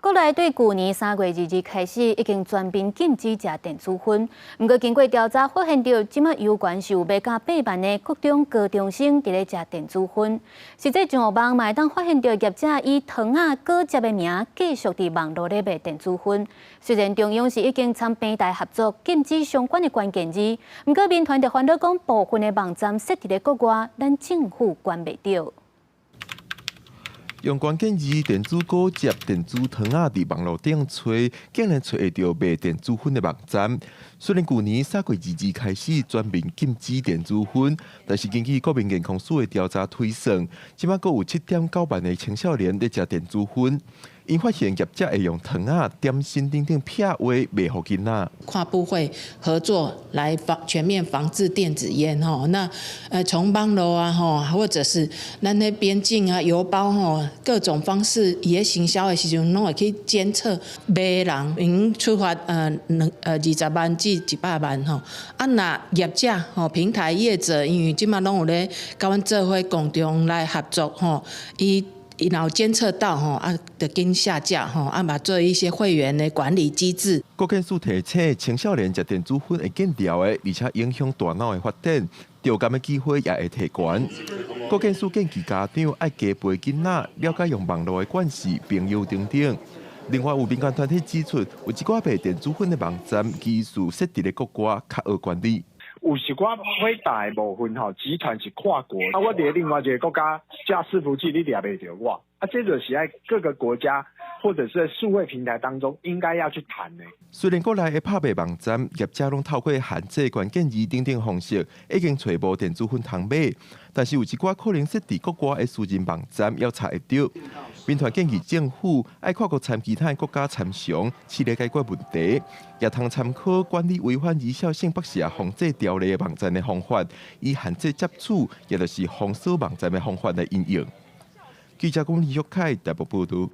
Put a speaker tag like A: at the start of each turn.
A: 國內對舊年3月22日開始，已經全面禁止食電子薰。毋過經過調查發現著，這馬猶原是有賣甲8萬的國中高中生佇咧食電子薰。實際上網嘛會當發現著業者以糖仔果汁的名繼續佇網路咧賣電子薰。雖然中央是已經參平台合作禁止相關的關鍵字，毋過民團就煩惱講部分的網站設佇咧國外，咱政府管袂著。
B: 用關鍵字電子果汁、電子糖仔佇網路頂揣，竟然揣會著賣電子薰的網站。雖然舊年3月22日開始全面禁止電子薰，但是根據國民健康署的調查推算，這馬閣有7.9萬的青少年咧食電子薰。𪜶發現業者會用糖仔、點心等等撇話賣予囡仔。
C: 跨部會合作來防全面防治電子菸吼，那從網路啊吼，或者是咱那邊境啊郵包吼，各種方式伊咧行銷的時陣，攏會去監測賣人，𪜶處罰20萬至100萬吼。啊，若業者吼平台業者，因為這馬攏有咧佮阮做伙共同來合作吼，伊。伊若有監測到吼，啊，就緊下架吼，啊嘛做一些會員的管理機制。
B: 國健署提醒，青少年食電子薰會見掉的，而且影響大腦的發展，著癌的機會也會提懸。國健署建議家長愛加陪囡仔了解用網路的關係、朋友等等。另外，有民間團體指出，有一寡賣電子薰的網站，技術設佇咧國外，較好管理。
D: 有一寡火大的部分吼，集團是跨國，啊，我佇另外一個國家架伺服器，你掠袂著我，啊，這就是喺各個國家或者是數位平台當中應該要去談的。
B: 雖然國內的拍賣網站業者攏透過限制關鍵字等等方式，已經揣無電子薰通買，但是有一寡可能設佇國外的私人網站猶查會著。民團建議政府愛跨國參其他國家參詳，試咧解決問題，也通參考管理違反兒少性剝削防制條例的網站的方法，以限制接觸，也就是封鎖網站的方法來應用。記者龔玉凱台北報導。